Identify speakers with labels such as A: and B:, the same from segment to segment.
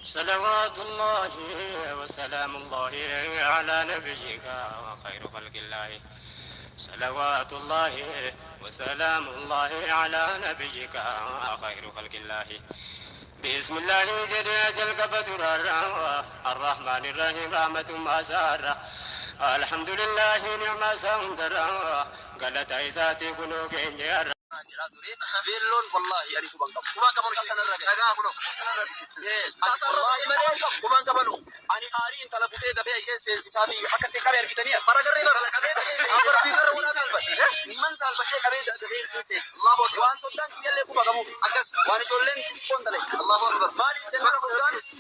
A: صلوات الله وسلام الله على نبيك وخير خلق الله. صلوات الله وسلام الله على نبيك خير خلق الله. بسم الله جل قبدر الرحمن الرحيم رحمة ما سار. الحمد لله نعم سندر قالت عيساتي كنوك.
B: Beelloon wallaahi ani quban qabu. Quban qabu sanarra gahe. Dhagaa kunoo. Sanarra gahe. Wallaahi malee quban qabanu. Ani aarii intala butee dafee ishee seensisaa fi akka itti qabee argitanii bara garree intala qabee dafee seensisaa. Man saalfadhee qabee dafee ishee seensisa. Waan soddaan kiyyallee quba qabu. Akkas waan ijoolleen xixiqqoon dalai. Allahu akbar. Maaliif jennaan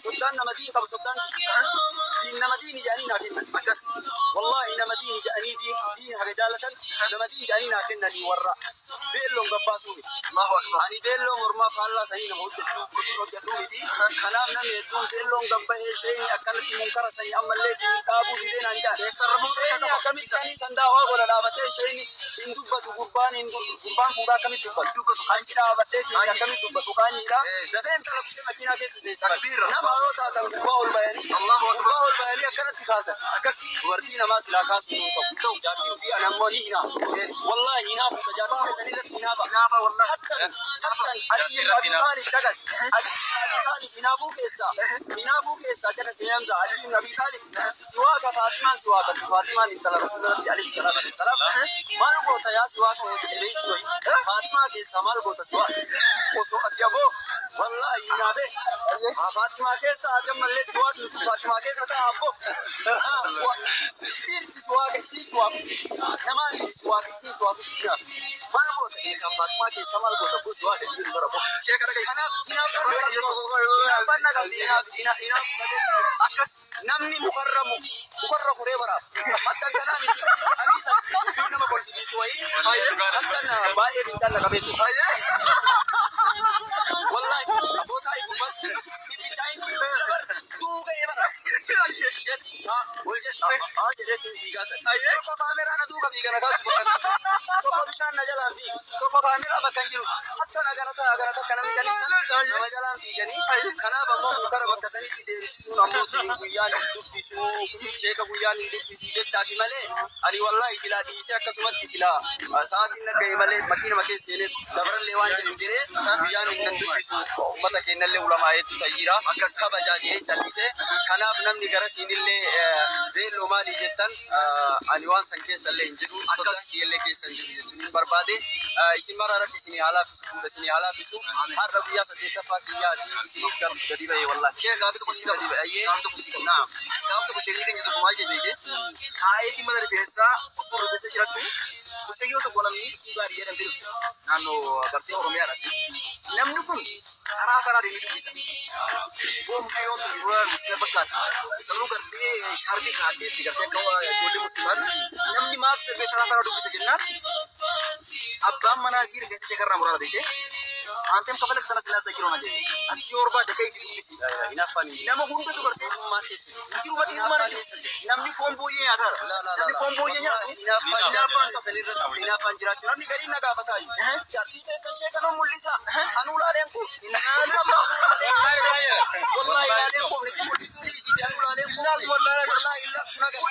B: soddaan nama diin qabu soddaan kiyya. Diin nama diini jedhanii naa kennan. Akkas. Wallaahi nama diini jedhanii diin haga jaalatan nama diin jedhanii naa kennanii warra beelloon gabbaasuu miti. Ani beelloo mormaa faallaa sanii nama hojjechuu miti. Kanaaf namni hedduun beelloon gabbahee isheen akkanatti munkara sanii ammallee dhaabuu didee naan jaan. Isheen akkamitti sanii sandaawaa godha dhaabatee isheen hin dubbatu, gurbaan gurbaan fuudhaa akkamitti dubbatu. Achi dhaabatee akkamitti dubbatu qaanyiidha. Dafee intala kuttee makiinaa keessa seensifata. Nama yoo taatan gubbaa ol bayanii akkanatti kaasan. Dubartii namaa silaa kaasuu hin qabu. Jaartii ofii ani ammoo ni hinaafa. Wallaahi hinaafu jaartii keessanii irratti hinaafa. Hattan hattan Ali ibn Abi Talib cakas. Ali ibn Abi Talib hinaafuu keessaa cakas ni hamza. Ali ibn Abi Talib siwaaka Faatimaan siwaaka Faatimaan intala Rasuula Rabbi alayhi salaatu wassalaam. Maal goota yaa siwaaka hojjete beekti wayi. Faatimaa keessaa maal goota siwaaka? Osoo ati aboo wallaahi hinaafe. Faatimaa keessa ati ammallee siwaakni Faatimaa keessa ta'a abboo. Dhiirti siwaaka isii siwaaku. Namaa miti siwaaka isii siwaaku hinaafe. Maal goota kan Faatimaa keessa maal goota boo siwaaka jiru bara boo. Kanaaf hinaaffaan na qabdi hinaafu akkas namni mukarra koree baraaf. Hattan kanaa miti aniisa dubbii nama kolfisiistu wayii hattan baay'ee fincaan na qabeetu. Wallahi abboota gubbas fincaayin dabar duuga bara. Jedh haa wal jedh haa jedheetiin fiigaa ta'e. Tokko kaameraa na duuka fiiga na kaasu bakka tokko bishaan na jalaan fiiga tokko kaameraa bakka hin jiru hattan agarata agarata akka namni kaniisan nama jalaan fiiganii. Kanaaf ammoo munkara bakka sanitti deemsisuun ammoo guyyaan hin dubbisu, sheeka guyyaan hin dubbisu jechaafi malee ani wallaahi silaa dhiisee akkasumatti silaa sa'aatiin na ga'e malee makiinama keessa seenee dabarallee waan jedhu jedhee guyyaan hin dubbisu. Ummata keenyallee ulamaa hedduu tayyira kabajaa jedhee callisee. Kanaaf namni garasiinillee beelloo maali jettan ani waan san keessallee hin jiru, soddaan kiyyallee keessa hin jiru jechuun hin barbaade. Isin mara Rabbi isinii haa laaffisu, fuula isinii haa laaffisu. Har'a guyyaa saddeettaffaa kiyyaati isiniif gadi ba'e wallaahi.
C: Gaafi tokko si
B: gadi ba'e ayyee.
C: Gaafi tokko si qaba.
B: Naam.
C: Gaaf tokko sheekni keenya tokko maal jedhe beekee kaa'eetii mana rifeensaa osoo rifeensa jirattu mucayyoo tokko namni
B: Isii gaarii jedhamte dhufte.
C: Naannoo gartee Oromiyaadhaas. Namni kun karaa karaa deemee dubbisa. Boo mucayyoon tun yeroo muslima fakkaatti. Sanuu gartee shaarbii kaa'atteetti gartee akka ijoollee musliimaatti namni maaf sirbee karaa karaa dubbisa jennaan abbaan manaa isii rifeensa ishee karraa muraara beekee aanteem kafalak sana silaa jiru na jedhe ati yoo barbaadde ka'ii itti dubbisi.
B: Hinaaffaan
C: Nama hundatu gartee
B: dhiirummaan keessa jiru.
C: Jiru ba dhiirummaan
B: Hinaaffaan keessa jiru.
C: Namni foon booyyee nyaataadha.
B: La la la.
C: Namni foon booyyee nyaatu.
B: Hinaaffaan
C: Hinaaffaan
B: keessan hinaaffaan jiraachuu namni gariin na gaafataa jiru. Jaartii keessa ishee kanoo mul'isa. Anuu laaleen kun. Wallahi laaleen kun si mul'isuu dhiisiti anuu laaleen kun. Wallahi laftu na gartu.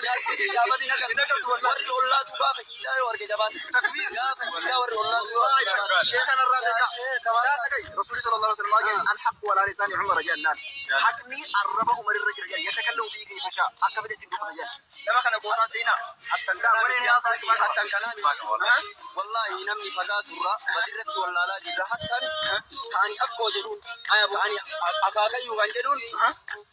B: Jaartii jaabati na gartu. Warri ollaatu gaafa iidaa yoo arge jabaatu.
C: Takbiir.
B: Gaafa iidaa warri ollaatu yoo arge jabaatu.
C: Sheekhan irraa beekaa. Daa tagay Rasuulli sallallahu alaihi wasallam jedhan الحق على لسان عمر jennaan. Haqni arraba Umar irra jira jedhan يتكلم به كيف شاء akka fedhe ittiin dubbata jedhan. Nama kana gootaan seenaa.
B: Hattan kanaa miti. Wallahi namni fagaaturra badirratti wallaalaa jirra. Hattan ta'anii akkoo jedhuun ta'anii akaakayyuu kan jedhuun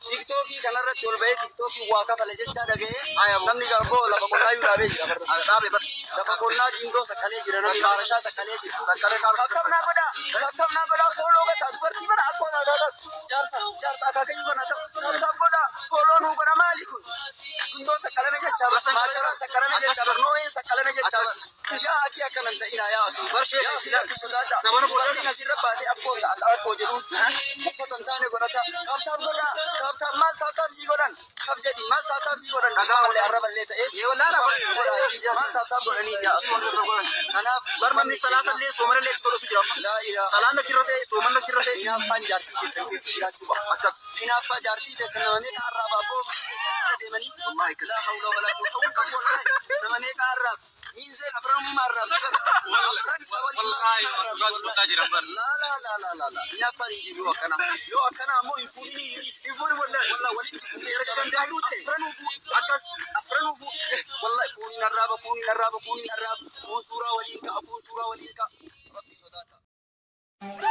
B: TikTokii kanarratti ol bahee TikTokii waa kafale jechaa dhaga'ee namni garboo lafa qonnaayyuu dhaabee jira.
C: Dhaabe bakka.
B: Lafa qonnaa gindoo sakkalee jira, namni maarashaa sakkalee jira.
C: Sakkalee kaaruu.
B: Tap tap naa godhaa, tap tap naa godhaa, follow gataa dubartii mana akkoo naa godhaa, jaarsa jaarsa akaakayyuu kana tap tap godhaa, follow nuu godha. Maali kun? Gindoo sakkalame jechaa bara, maasharaan sakkalame jechaa bara, nooheen sakkalame jechaa bara. Yaa akii akkanan ta'inaa yaa akii. Yaa akii Rabbi sodaadhaa. Dubartiin asirra baatee akkoo akkoo jedhuun uffata hin taane godhata. Tap tap godhaa, tap tap maal tap tap sii godhan. Tap jedhi maal tap tap si godhan malee arraballee ta'e. Maal tap tap godhanii kanaaf
C: Bar namni salaatallee soomanallee achi godhatu jira.
B: Laa ilaaha.
C: Salaan achirra ta'e soomanni achirra ta'e.
B: Hinaaffaan jaartii keessan keessa jiraachuu qaba.
C: Akkas.
B: Hinaaffaa jaartii teessan nama meeqa arraaba abboo ofii deemanii. Laa hawla walaa quwwata ta'uu qabu wallahi. Nama meeqa arraaba. Miinzeen afranummaa arraabdi bara. Afran isa waliin arraabdi wallahi. Laa laa laa laa laa laa. Hinaaffaan hin jiru yoo akkana. Yoo akkana ammoo hin fuudhinii hin dhiisi.
C: Hin fuudhin wallahi.
B: Wallahi walitti fuutee erga danda'aa afranuu fuudhi.
C: Akkas.
B: Afranuu fuudhi. Wallahi kuuniin arraaba kuuniin arraaba kuuniin arraaba. Kuun suuraa waliin ka'a kuun suuraa waliin ka'a. Rabbi sodaadha.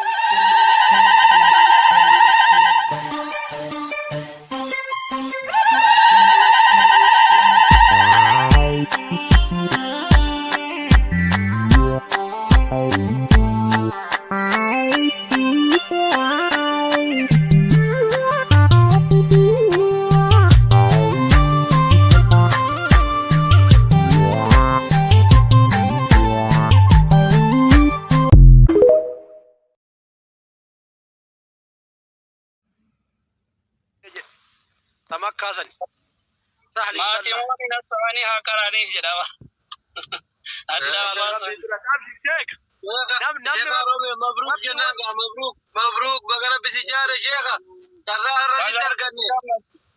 D: Tamakkaasan. Sahli
E: Maatii mooni natta'anii haa qaraniif jedhama. Adda baasu.
F: Mabruuk jennaan gaa mabruuk mabruuk baga rabbi si jaare sheekha carraa har'a sitti arganne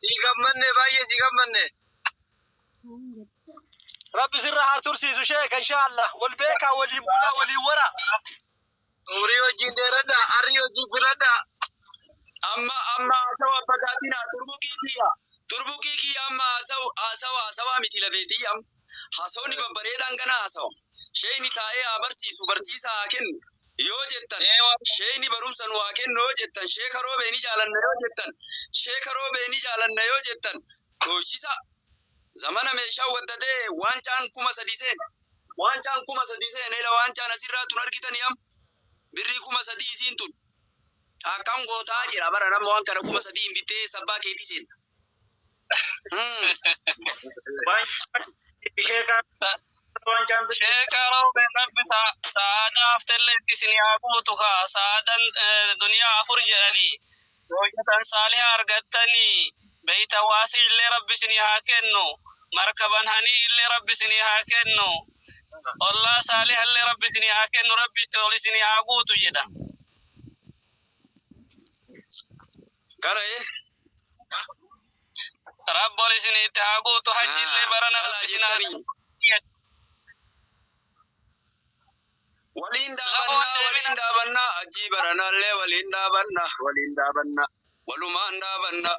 F: si gammanne baay'ee si gammanne.
D: Rabbi sirra haa tursiisu sheeka inshaallah. Wal beekaa waliin bulaa waliin wara.
F: Umrii wajjin dheeradha arrii wajjin filadha.
B: Amma amma haasawa fagaatina turbuqii kiyya turbuqii kiyya amma haasawu haasawa haasawaa miti lafeetii am haasawni babbareedaan kana haasawa sheeyni taa'ee haa barsiisu barsiisa haa kennu yoo jettan sheeyni barumsa nu haa kennu yoo jettan sheeka roobee ni jaalanna yoo jettan sheeka roobee ni jaalanna yoo jettan doorsisa zamana meeshaa waddatee waancaan 3000 seen waancaan 3000 seen eela waancaan asirraa tun argitanii am birrii 3000 isiin tun akkam gootaa jira bara nama waan kana 3000 hin bittee sabbaa keetii seenna.
E: Sheeka roobeen rabbi sa'aadaa haftellee itti isin haa guutu kaa sa'aadan duniyaa afur jedhanii hojjetan saaliha argattanii beeyta waasii illee rabbi isin haa kennu markaban hanii illee rabbi isin haa kennu ollaa saaliha illee rabbi isin haa kennu rabbi itti ol isin haa guutu jedha.
B: Kana ee
E: Rabbi ol isin itti haa guutu hajji illee barana
B: galaa
E: rabbi isin haa
B: jettanii waliin dhaabannaa waliin dhaabannaa ajii baranaallee waliin dhaabannaa waliin dhaabannaa walumaan dhaabannaa.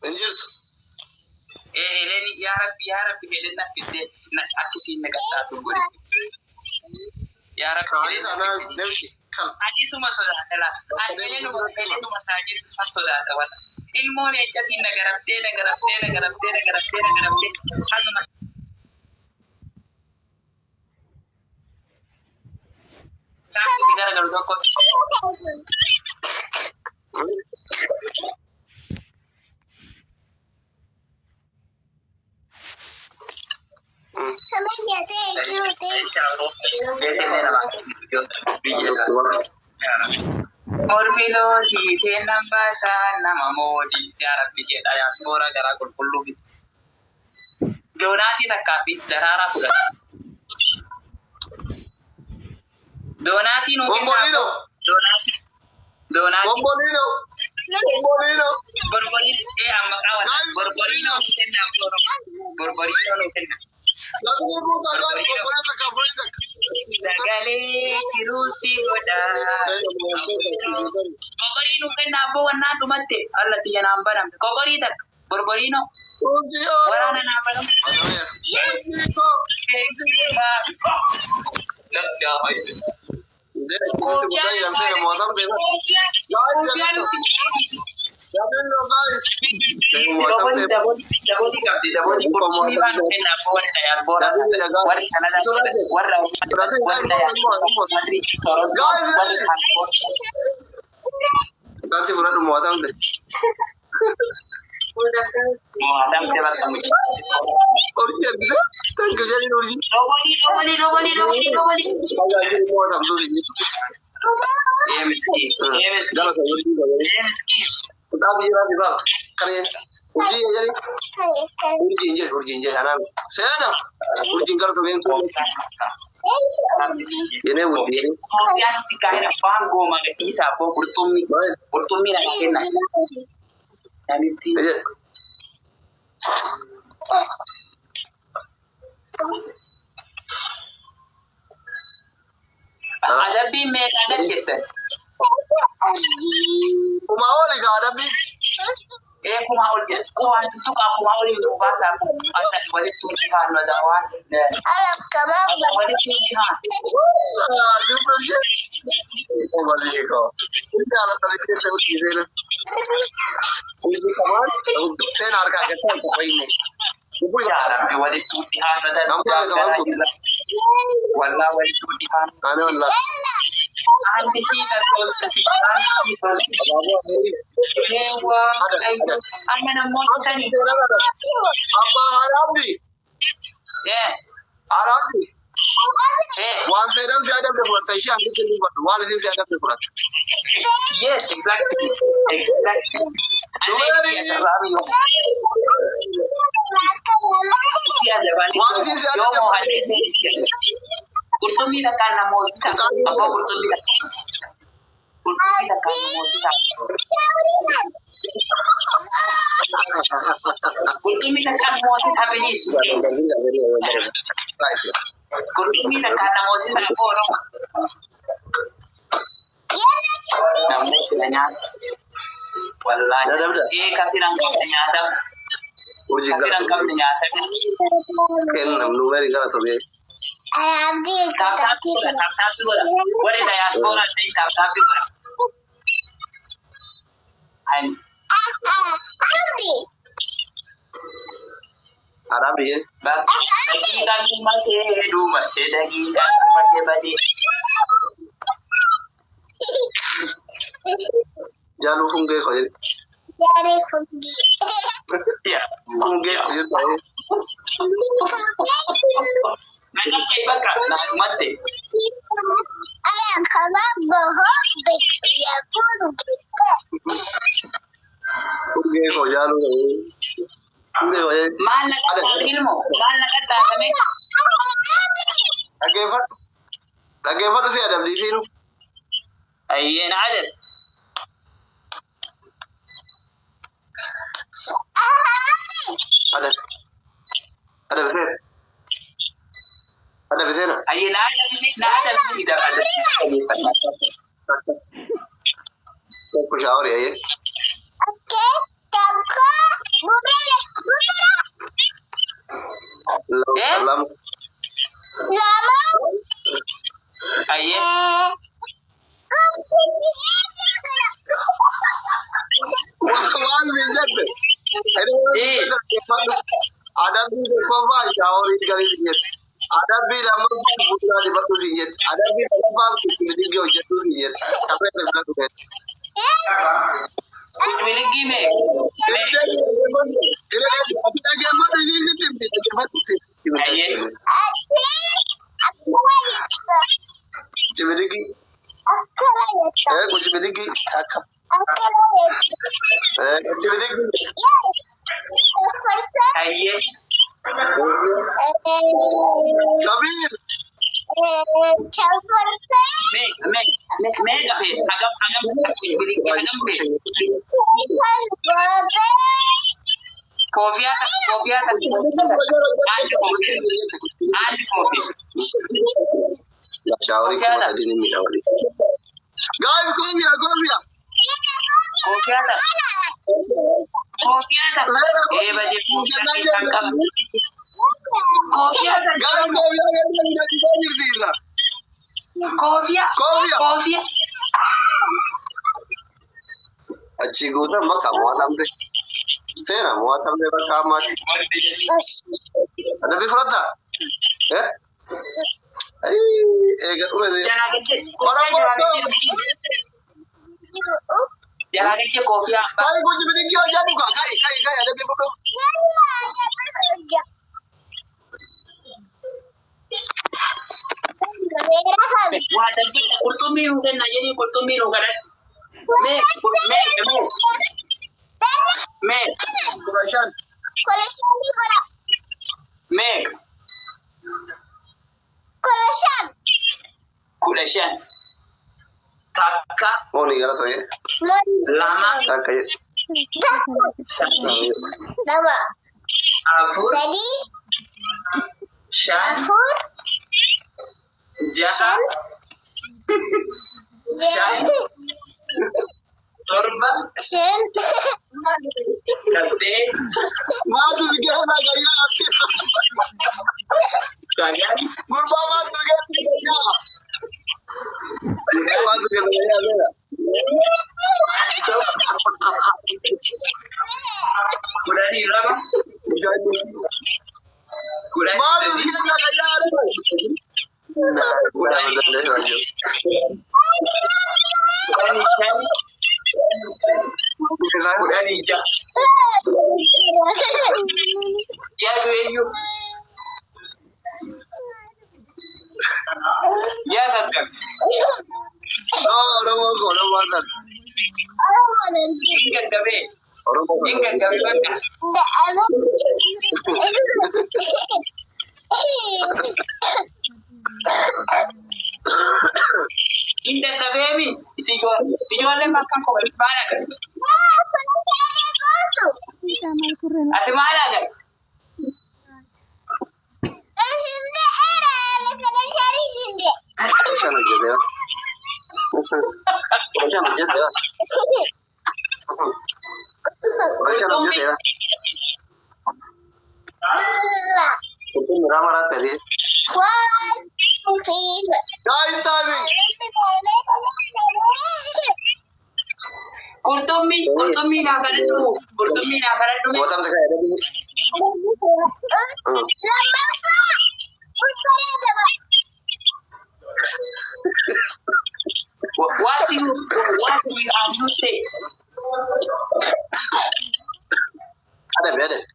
F: Hin jirtu.
E: Helen yaa rabbi yaa rabbi Helen na fidde na akkasiin na qaxxaatu godhe. Yaa rabbi
F: Kaayis
E: Helen na
F: anaa
E: fidde.
F: namti kal.
E: Ani suma sodaadha laa. Ani Helenuma Helenuma taajirtu san sodaadha wala. Ilmoon ejjatiin na garabdee na garabdee na garabdee na garabdee na garabdee hanguma itti garagalu tokko. Mormi lootii kennaan baasaa nama mootii yaa rabbi jedha yaa soora garaa qulqulluu fi doonaatii takkaa fi daraaraa fudhata. Doonaatii nuu kennaa
F: Bombolino.
E: doonaatii doonaatii
F: Bombolino. Bombolino.
E: borboriin ee amma qaawwata borboriinoo nuu kennaa borboriinoo nuu kennaa.
F: Namni guutaa gaarii bombolino takka afurii takka.
E: Sagalee kiruusi godhaa. Kokorii nuu kennaa abboo wannaan dhumatte alla tiyya naan banamte kokorii takka borboriinoo
F: Kunci oro.
E: waraana naan banamte. Daboolii qabdi daboolii qurxummii waan kennaaf warri dayaaspooraa warri Kanadaa warra warri dayaaspooraa warri Torontoo warri Kaalifoorniyaa.
B: Taasi fudhadhu mo'atamte.
E: Mo'atamte bakka mucaa.
B: Urjii argite? Thank you jedhin urjii.
E: Daboolii daboolii daboolii daboolii daboolii.
B: Tajaajilli mo'atamtu si jechuudha.
E: Ee miskiin ee miskiin
B: Galata urjii dabalee.
E: ee miskiin.
B: Kitaabni jiraa fi baaf. Kana urjii jedhin. Urjiin jedhi urjiin jedhi anaa miti. Seena urjiin galata beektu. Yenee urjii jedhin.
E: Koofiyaan itti kaa'een afaan gooma gadhiisaa boo qurxummii qurxummii na kenna. Namitti
B: Jedhe.
E: adabbiin meeqa gad jettan?
B: Kumaa oli gaa adabbii.
E: Ee kumaa ol jedha. Kumaan tuqaa kumaa olii nu baasaa asa walitti dhihaannu waan walitti dhihaan.
B: Dubbi ishee. Obalii koo. Urjii haala sana keessa urjii seena. Urjii kamaan seen harkaa gattaa hin fayyine.
E: Yaa Rabbi walitti dhihaannu jirra. Wallaa walitti dhihaannu.
B: Ani wallaa.
E: Anti sii tolta si anti sii tolta. Ee waaqayyo amma namoonni sanii.
B: Abbaa haadhaabdi.
E: Ee
B: Haadhaabdi.
E: ee
B: Waan seenaan si adabde fudhatta ishee asitti hin dubbadhu. Waan isin si adabde fudhatta.
E: Yes, exactly. Exactly. Qurxummii takkaan namoota abbaa qurxummii takkaan qurxummii takkaan namoota qurxummii takkaan namoota please qurxummii takkaan namoota abbaa oromoo namoota na nyaata wallaahi ee kafiran qabne nyaatamu kafiran qabne nyaatamu
B: Kennam nu bari gara tobe.
E: Taaptaappi godha taaptaappi godha warri dayaaspooraa ta'in taaptaappi godha. Hani
B: Haadhaabdi jedhe.
E: Daqiiqaan dhumatee dhumatee daqiiqaan dhumatee badee.
B: Jaaluu fungee koo jedhe. Fungee koo jedhe.
E: Naqattee bakka na dhumatte.
B: Fungee koo jaaluu koo jedhe. Fungee koo jedhe.
E: Maal naqattaa ilmoo maal naqattaa kamee?
B: Dhaggeeffadhu. Dhaggeeffadhu si adabdiisiinu.
E: Ayyee na ajab.
B: Adab. Adabseera. Adabseera.
E: Ayyee na ajabni na ajabni hidha adabni.
B: Tokko shaaworii ayyee. Lama.
E: Ayyee
B: Waan hin jette. Adabbii tokkoffaan shaaworii galii si jette. Adabbii lammaffaan fuuldura dibadhu si jette. Adabbii sadaffaan qulqullinni hojjedhu si jette. Kafee fudhadhu jette.
E: Biligii mee mee ayyee
B: Cibiligi, kucibiligi, akka, cibiligi,
E: ayyee
B: Kabir,
E: mee mee mee mee gafee hagam hagam biligii hagam fee koofiyaa takka koofiyaa takka aanti koofee aanti koofee
B: Shaaworii kuma sadii ni miidha waliin. Guys, koofiyaa, koofiyaa.
E: koofiyaa takka koofiyaa takka ee badee koofiyaa keessaan qaba koofiyaa takka
B: Guys, koofiyaa gadi miidhagsisaa jirti irra.
E: Koofiyaa.
B: Koofiyaa.
E: Koofiyaa.
B: Achi guutan bakka mo'atamte. Seera mo'atamte bakka ammaati. Adabbii fudhatta? Eh? Eega dhume.
E: Jalaa gachee.
B: Oromoo
E: Jalaa gachee koofiyaa.
B: Kai kunci bininki hojjedhu kaa kai kai kai adabbii fudhu.
E: Waa darbee qurxummii nuu kenna jedhii qurxummii nuu kadhadhu. Mee mee mee mee
B: 15.
E: mee 15. Takka
B: Mooni gara ture.
E: lama
B: Takka jedhe.
E: sadii afur shan jaha torba saddeet
B: Maaltu si keessa gayyaa?
E: sagal
B: Gurbaa maaltu si keessa gayyaa? Maaltu keessa gayyaa seera?
E: 12 13
B: Maaltu si keessa gayyaa?
E: 15 16. Yaadu eenyu? Yaa gaggab.
B: Oromoo koo Oromoo kan.
E: Hin gaggabee.
B: Oromoo
E: Hin gaggabe bakka. Hin gaggabeemi. Isi ijoolleen bakka koo maal agarti? Ati maal agarti?
B: Kan hojjeteera. Kan hojjeteera. Kan hojjeteera. Qurxummii raamaraatti asii. Gaa'intaani.
E: Qurxummii qurxummii naa kadhadhu. Qurxummii naa kadhadhu.
B: Mootamte kan jedhamu.
E: What do you have to say?
B: Adabi adabi.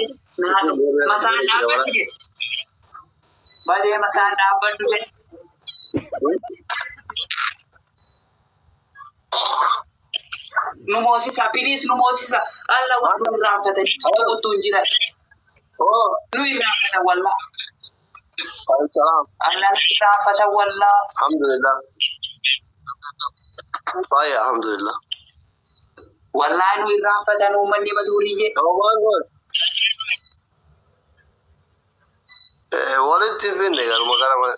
E: Mataan dhaabbadhu jetti. Badee mataan dhaabbadhu jetti. Nu moosisa, please nu moosisa. Alla waan nu irraanfatanii tuttuquttu hin jiran.
B: Oh,
E: Nu irraanfatan wallaa.
B: salaam.
E: Alla nu irraanfatan wallaa.
B: Alhamdulillah. Baay'ee alhamdulillah.
E: Wallaa nu irraanfatan uummanni baduuriyyee.
B: Waan goon. Walitti finne garuma gara mana.